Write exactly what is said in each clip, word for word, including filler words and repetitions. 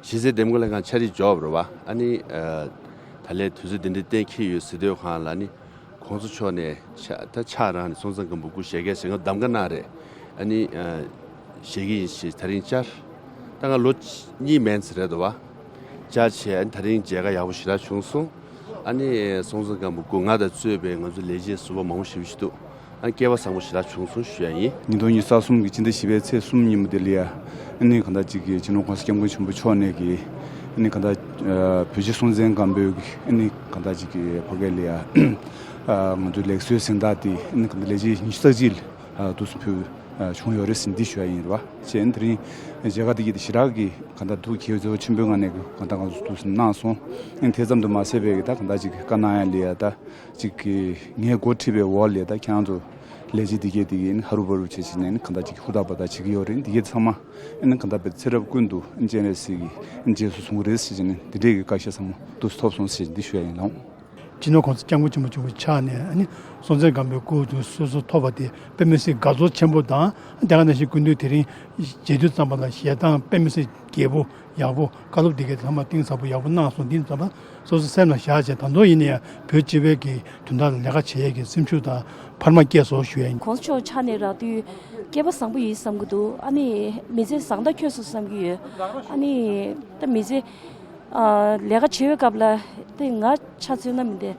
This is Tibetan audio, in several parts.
གཞིས་རྩེ་འདེམས་བསྐོ་ལྷན་ཁང་ཕྱག་བྲིས་འབྱོར་བ་རེད་བ། ཨ་ནི་ཨ་ད་ལན་དུས་ཚོད་འདི་འདྲའི་གཏན་འཁེལ་ཡོད་ཟེར་དུས་སྒང་ལ་ནི་༸གོང་ས་མཆོག་ནས་ཕྱག་ད་ཕྱག་རང་ནས་སྲོང་བཙན་སྒམ་པོ་སྐུ་ཞལ་གྱིས་བཞེས་མཁན་གདམ་ག་གནང་རེད། ཨ་ནི་ཨ་བཞེས་ཀྱི་ཡིན་ཞེས་དེ་རིང་བཅར། ད་ང་ལོ་གཉིས་མན་ཙམ་རེད་འདུག་བ། བཅར་བྱས་ཨ་ནི་དེ་རིང་མཇལ་ཁ་ཡག་པོ་ཞེ་དྲག་བྱུང་སོང་། ཨ་ནི་སྲོང་བཙན་སྒམ་པོ་སྐུ་ང་དང་གཙོས་པའི་ང་ཚོ་ལས་བྱེད་ཟུར་པ་མང་པོ་ཞེ་པོ་ཅིག་འདུག་ཨ་ནི་སྐལ་བ་བཟང་པོ་ཞེ་དྲག་བྱུང་སོང་ཞུ་ཡ་ཡིན། ཉིས་སྟོང་ཉི་ཤུ་རྩ་གསུམ་གྱི་ཕྱི་ཟླ་བཞི་པའི་ཚེས་གསུམ་ཉིན་མོ་དེ་ལ་ཡ། ཨ་ནི་གང་ལྟར་ཅིག་གི་སྤྱི་ནོར་༸གོང་ས་༸སྐྱབས་མགོན་ཆེན་པོ་མཆོག་ནས་ཀྱི་ཨ་ནི་གང་ལྟར་ཨ་བོད་རྗེ་སྲོང་བཙན་སྒམ་པོའི་གི་ཨ་ནི་གང་ལྟར་ཅིག་གི་ཕ་གི་ལ་ཡ་ཨ་ང་ཚོའི་ལེགས་གསོལ་གཟེངས་རྟགས་དེ་ཨ་ནི་གང་ལྟར་ལས་བྱེད་ཉི་ཤུ་རྩ་གཅིག་ལ་ཨ་འདུག་སེ་ཕུལ་ཨ་བྱུང་ཡོད་རེད་ཟེར་འདི་ཞུ་ཡ་ཡིན་རེད་བ། བྱས་ཨ་ནི་དེ་རིང་མཇལ་ཁ་འདི་གི་དེ་ཞེ་དྲག་གི་གང་ལྟར་འདུག་གལ་འཚོལ་ཆེན་པོའི་ངང་ནས་གང་ལྟར་ང་ཚོ་འདུག་སེ་གནང་སོང་། ཨ་ནི་དེ་ཙམ་དུ་མ་ཟད་པའི་གི་ད་གང་ལྟར་ཅིག་གི་བཀའ་གནང་ཡ་ལ་ཡ་ད། གཅིག་གིས་ངས་འགོ་ཁྲིད་པའི་འོག་ལས་ད་ཁྱེད་རང་ཚོ་ལས་བྱེད་འདི་གས་འདི་གས་ནི་ཧ་རུ་བ་རུ་བྱེད་བྱེད་ནས་ནི་གང་ལྟར་ཅིག་ཧུར་ཐག་འབད་ཐག་བྱེད་ཀྱི་ཡོད་རེད། འདི་གས་ཚང་མ་ཨེ་ནི་གང་ལྟར་བའི་ཚེ་རབས་ཀུན་ཏུ་ཨེ་ནི་སྤྱན་རས་གཟིགས་ཀྱི་ཨེ་ནི་རྗེས་སུ་བཟུང་གི་རེད་ཟེར་བྱེད་ནས་འདི་འདྲས་ཀྱི་བཀའ་ཤག་ཚང་མ་འདུག་སེ་ཐོབ་སོང་ཟེར་བྱེད་འདི་ཞུ་ཡ་ཡིན་ལགས། སྤྱི་ནོར་༸གོང་ས་༸སྐྱབས་མགོན་ཆེན་པོ་མཆོག་གི་ཕྱག་ནས་ཨ་ནི་སྲོང་བཙན་སྒམ་པོའི་སྐུ་དུ་གསོལ་ཚོགས་ཐོབ་པ་དེ་དཔེ་མི་སྲིད་དགའ་ཚོར་ཆེན་པོ་དང་དེ་ག་ནང་བཞིན་སྐུ་མདུན་དེ་རིང་མཇལ་དུས་ཙམ་པ་ལ་ཞལ་ཐང་དཔེ་མི་སྲིད་རྒྱས་པོ། ཡག་པོ་བཀའ་སློབ་འདི་གའི་ཚང་མ་གཏིང་ཟབ་པོ་ཡག་པོ་གནང་སོང་། འདི་ཚང་མ་སོ་སོ་སེམས་ལ་བཞག་བྱས་ད་དུང་ཡིན་ན་ཡང་བོད་སྤྱི་པའི་གི་དོན་དག་ལ་ལས་ཀ་བྱེད་ཡས་ཀྱི་སེམས་ཤུགས་དང་འཕར་མ་སྐྱེས་སོང་ཞུ་ཡ་ཡིན། གོང་ས་མཆོག་ཕྱག་ནས་རག་དུས་སྐལ་པ་བཟང་པོ་ཡིན་བསམ་གྱི་འདུག་ཨ་ནི་མི་ཚེ་བཟང་དྲགས་འཁྱོལ་སོང་བསམ་གྱི་ཡོད། ཨ་ནི་ད་མི་ཚེ་ཨ་ལས་ཀ་བྱེད་པའི་སྐབས་ལ་དེ་ང་ཆ་མཚོན་ན་མི་འདི་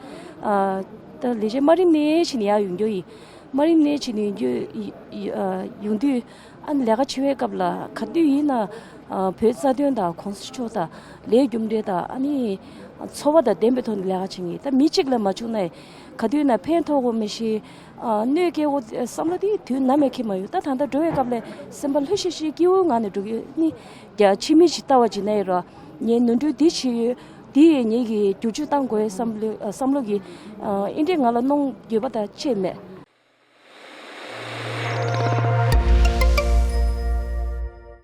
ཨ་ད་ལས་བྱེད་དམའ་རིམ་ནས་ཕྱིན་ནས་ཡར་ཡོང་རྒྱུ་ཡིན། དམའ་རིམ་ནས་ཕྱིན་ནས་ཡོང་རྒྱུ་ཡི་ཡི་ཨ་ཡོང་དུས། ཨ་ནི་ལས་ཀ་བྱེད་པའི་སྐབས་ལ་ག་དུས་ཡིན་ན་ཨ་བོད་རྩ་དོན་དང་གོང་ས་མཆོག་དང་ལས་རྒྱུ་འབྲས་དང་ཨ་ནི་འཚོ་བ་དང་ལྡན་པའི་ཐོག་ནས་ལས་ཀ་བྱེད་ངེས། ད་མི་གཅིག་ལ་མ་བྱུང་ན་ག་དུས་ན་ཕན་ཐོགས་དགོས་མི་ཤེས། ཨ་གནོད་སྐྱེལ་དགོས་བསམ་བློ་དེ་དུས་ནམ་ཡང་འཁྱེར་མ་ཡོང་། ད་ད་ལྟ་འགྲོ་བའི་སྐབས་ལ་སེམས་པ་ལྷོད་ཤིག་ཤིག་སྐྱིད་པོའི་ངང་ནས་འགྲོ་གི་ཡོད། ནི་རྒྱ་ཕྱི་མི་ཞིག་ལྟ་བ་ཅིག་ན་ཡོད་ར། ངས་ནོར་འཁྲུལ་འདི་བྱས་ཡོད། འདི་ཡིས་ངེད་ཀྱིས་བསྒྱུར་བཅོས་བཏང་དགོས་བསམ་བློ་བསམ་བློ་གི་ཨ་འདི་འདྲས་ང་ལ་གནང་ཡོད་པ་དང་བཅས་མེད།